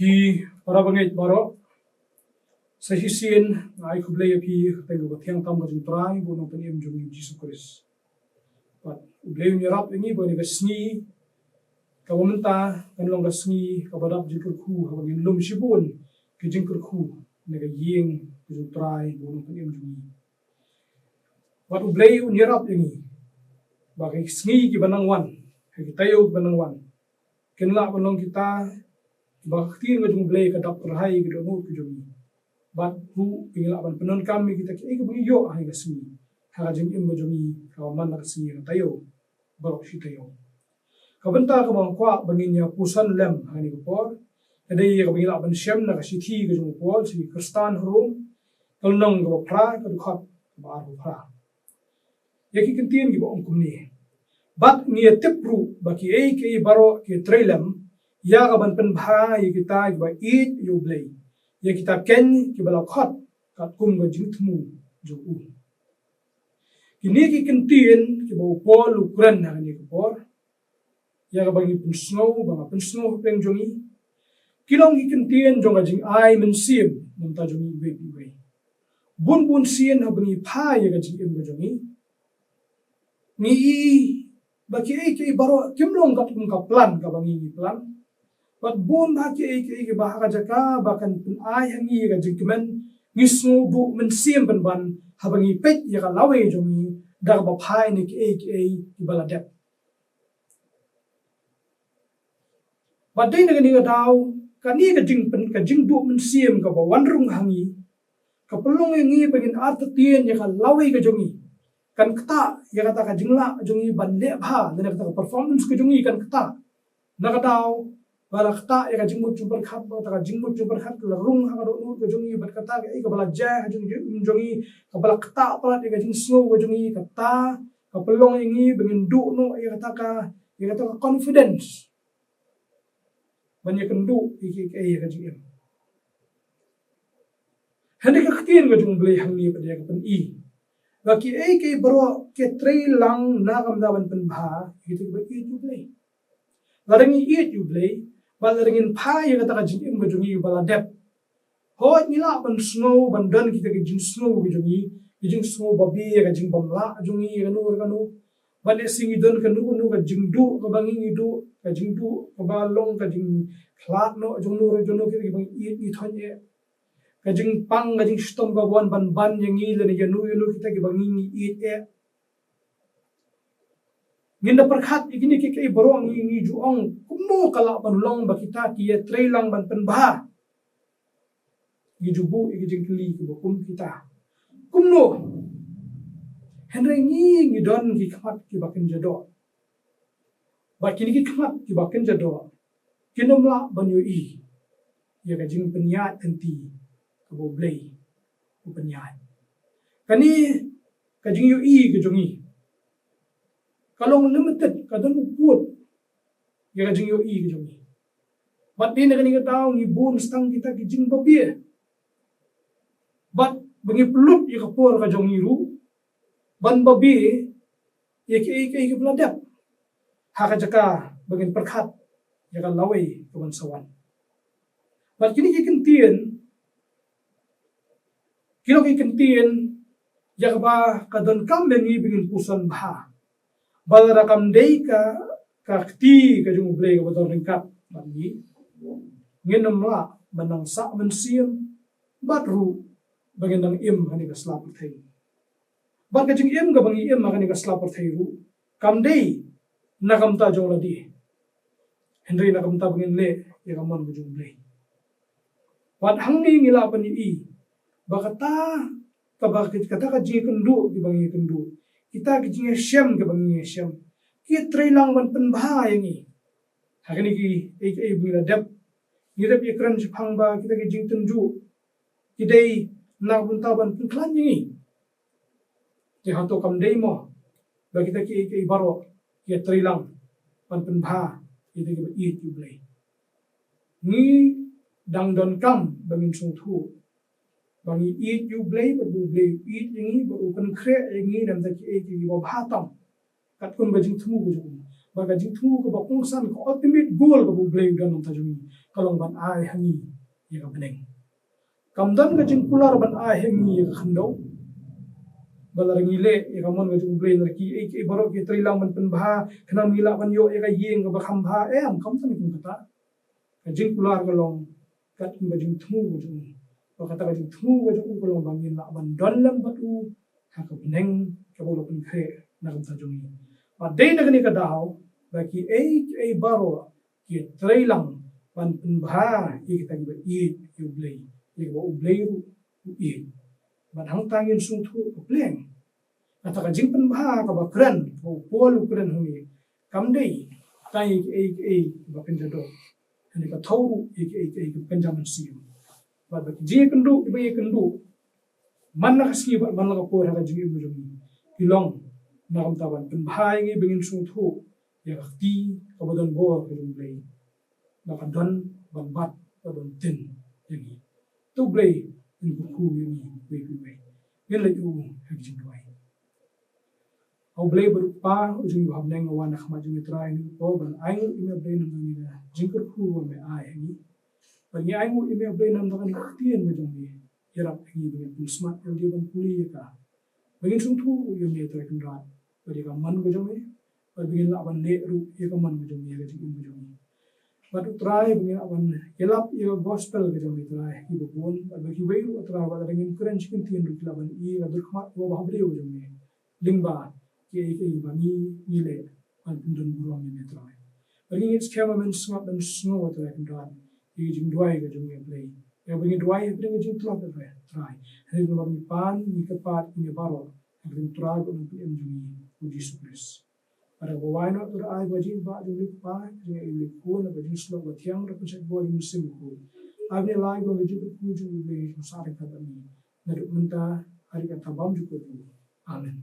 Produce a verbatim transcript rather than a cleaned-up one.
Ki para bangeit baroh, sa shisien nga ai khublei ïa phi ha ka kyrteng kaba thiang tam ka jong U Trai bad U Nongpynim jong ngi U Jisu Khrist. Bad U Blei un ïarap ïa ngi ba ha kane ka sngi kaba mynta kan long ka sngi kaba dap jingkyrkhu, haba ngin lum shibun ki jingkyrkhu na ka ïing ka jong U Trai bad U Nongpynim jong ngi. Bad U Blei un ïarap ïa ngi ba ki sngi kiba nang wan, ki taïew kiba nang wan, kin lah ban long kita kiba ka ktien ka jong U Blei ka dap kyrhai ha ka dohnud ka jong ngi. Bad ruh kin lah ban pyndonkam ïa kita kiei kiba ngi ïoh ha kane ka sngi ha ka jingim ka jong ngi, kaba man la ka sngi, ka taïew baroh shi taïew. Ka bynta kaba nga kwah ba ngin ïa puson lem ha kane ka por ka dei ïa kaba ngi lah ban shem na ka shithi ka jong u Paul sha ki Khristan ha Rom, ka lynnong kaba phra, ka dkhot kaba arphew phra. Ïa ki kyntien kiba ong kumne: Bad ngi ïa tip ruh ba kiei kiei baroh ki trei lem ïa ka ban pynbha ïa kita kiba ïeit ïa U Blei, ïa kita keiñ kiba la khot katkum ka jingthmu jong u. Kine ki kyntien kiba u Paul u kren ha kane ka por, ïa kaba ngi pynsngew, ba nga pynsngew hapdeng jong ngi, ki long ki kyntien jong ka jingai mynsiem na ka bynta jong ngi iwei pa iwei. Bun bun sien haba ngi phai ïa ka jingim ka jong ngi, ngi i ba kiei kiei baroh kim long katkum ka plan kaba ngi ngi plan. Bad bun ba kiei kiei kiba ha ka jaka ba kan pynai ha ngi ïa ka jingkmen, ngi sngew duh mynsiem pynban haba ngi peit ïa ka lawei jong ngi da kaba phai na kiei kiei kiba la dep. Bad dei na kane ka daw, kane ka jingpyn-, ka jingduh mynsiem kaba wan rung ha ngi ka pynlong ïa ngi ba ngin artatien ïa ka lawei ka jong ngi. Kan ktah ïa kata ka jinglah jong ngi ban leh bha, lane kata ka performance ka jong ngi kan ktah. Na ka daw ba la ktah ïa ka jingmut jingpyrkhat, ba kata ka jingmut jingpyrkhat ka la rung ha ka dohnud ka jong ngi, bad kata kaei kaba la jia ha jong, jong, jong ngi kaba la ktah palat ïa ka jingsngew ka jong ngi, kata ka pynlong ïa ngi ba ngin duh noh ïa kata ka, ïa kata ka confidence ban ïakynduh ïa kiei kiei ha ka jingim. Hynrei ka ktien ka jong U Blei hangne pat ïa ka pyni ba kiei kiei baroh ki trei lang na ka bynta ban pynbha ïa kita kiba ïeit ïa U Blei. Lada ngi ïeit ïa U Blei, bad lada ngin phai ïa kata ka jingim ka jong ngi ba la dep, hooid ngi lah ban sngew, ban don kita ki jingsngew ki jong ngi, ki jingsngew babe ïa ka jingbymlah jong ngi ïa kano re kano. Ban ïa sngew ngi don kano kano ka jingduh kaba ngi ngi duh, ka jingduh kaba long ka jingkhlad noh jong no re jong no kita kiba ngi ïeit ngi thoh eh. Ka jingpang, ka jingshitom kaba wan ban ban ïa ngi lane ïa no ïa no kita kiba ngi ngi ïeit eh. Ngin da pyrkhat ïa kine kiei kiei baroh, ngi ngi ju ong kumno ka lah ban long ba kita ki ïa trei lang ban pynbha. Ngi ju buh ïa ki jingkylli kiba kum kita. Kumno? Hynrei ngi ngi don ki khmat kiba kynja doh. Bad kine ki khmat kiba kynja doh kin ym lah ban ïohi ïa ka jingpynïaid lynti kaba U Blei u pynïaid. Kane ka jingïohi ka jong ngi ka long limited, ka don u pud ïa ka jingïohi ka jong ngi. Bad dei na kane ka daw ngi bun tang kita ki jingbabe. Bad ba ngi pynlut ïa ka por ka jong ngi ruh ban babe ïa kiei kiei kiba la dep ha ka jaka ba ngin pyrkhat ïa ka lawei kaban sa wan. Bad kine ki kyntien ki long ki kyntien ïa kaba ka donkam ïa ngi ba ngin puson bha. Ba lada kam dei ka, ka kti ka jong U Blei kaba don ryngkat bad ngi, ngin ym lah ban nang sah mynsiem bad ruh ba ngin nang im ha kane ka sla pyrthei. Bad ka jingim kaba ngi im ha kane ka sla pyrthei ruh kam dei na ka bynta jong lade, hynrei na ka bynta ba ngin leh ïa ka mon ka jong U Blei. Bad hangne ngi lah ban ïohi ba kata kaba, kata ka jingïakynduh kiba ngi ïakynduh, kita ki jingïashem kiba ngi ïashem, ki trei lang ban pynbha ïa ngi ha kine kiei kiei ba ngi la dep. Ngi dep ïakren shaphang ba kita ki jingtynjuh ki dei na ka bynta ban pynkhlaiñ ïa ngi. Te hato kam dei mo ba kita kiei kiei baroh ki ïa trei lang ban pynbha ïa kita kiba ïeit ïa U Blei? Ngi dang donkam ba ngin sngewthuh ba ngi ïeit ïa U Blei, bad ba U Blei u ïeit ïa ngi, bad u pynkhreh ïa ngi na ka bynta kiei kiei kiba bha tam, katkum ka jingthmu ka jong u. Ba ka jingthmu kaba kongsan, ka ultimate goal kaba U Blei u don na ka bynta jong ngi, ka long ban ai ha ngi ïa ka bneng. Kam don ka jingkular ban ai ha ngi ïa ka khyndew. Ba lada ngi leh ïa ka mon ka jong U Blei, lada kiei kiei baroh ki trei lang ban pynbha, khnang ngi lah ban ïoh ïa ka ïing kaba kham bha, em, kam don kum kata. Ka jingkular ka long kat ka jingthmu ka jong u. Ba kata ka jingthmu ka jong u ka long ba ngin lah ban don lem bad u ha ka bneng kaba u la pynkhreh na ka bynta jong ngi. Ba dei na kane ka daw ba kiei kiei baroh ki trei lang ban pynbha ïa kita kiba ïeit ïa U Blei, ïa kaba U Blei ruh u ïeit. Bad hangta ngin sngewthuh ka pleng. Kata ka jingpynbha kaba kren, kaba u Paul u kren hangne, kam dei tang ïa kiei kiei kiba kynja doh, hynrei ka thew ruh ïa kiei kiei kiba kynja mynsiem. Bad ba ki jingïakynduh kiba ngi ïakynduh man la ka sngi bad man la ka por ha ka jingim ka jong ngi, ki long na ka bynta ban pynbha ïa ngi ba ngin sngewthuh ïa ka kti kaba don bor ka jong U Blei, ba ka don ban bat, ba don tynrai ïa ngi. To U Blei un kyrkhu ïa ngi uwei pa uwei. Ngin leit ïa u ha ka jingduwai. A U Blei ba dei U Kpa u jong ngi uba ha bneng, nga wan ha khmat jong me Trai, ngi ïoh ban ainguh ïa me Blei namar ka jingkyrkhu ba me ai ha ngi. Bad ngi ainguh ïa me Blei namar ka ktien ka jong me. Ïarap ïa ngi ba ngin pynsmat ïa lade ban pule ïa ka, ba ngin sngewthuh ïa me Trai Kynrad, bad ïa ka mon ka jong me, bad ba ngin lah ban leh ruh ïa ka mon ka jong me ha ka jingim ka jong ngi. Bad U Trai, ba ngin lah ban ïalap ïa ka gospel ka jong me Trai ha kiba bun, bad ba kiwei ruh Trai, bad lada ngim kren shi kyntien ruh ki lah ban i ïa ka dur khmat kaba ha briew ka jong me, lyngba kiei kiei ba ngi, ngi leh ban pyndon burom ïa me Trai. Bad ngi ngeit skhem ba men sngap, men sngew Trai Kynrad ïa ka jingduwai ka jong ngi Blei. Ïa ba ngi duwai ha ka jingtlot Trai. Hynrei ba ngi pan, ngi kyrpad ïa ngi baroh ha ka jingduwai ka jong U Trai bad U Nongpynim jong ngi U Jisu Khrist. Bad haba wai noh to da ai ba jingïeit ba jong U Kpa, jong U Khun, bad jingïasyllok ba thiang, da pynshait bor jong U Mynsiem Bakhuid, ai ba ngi lai ba ka jingkyrkhu jong U Blei jong sa ryngkat bad ngi, naduh mynta haduh katta bymjukut. Amen.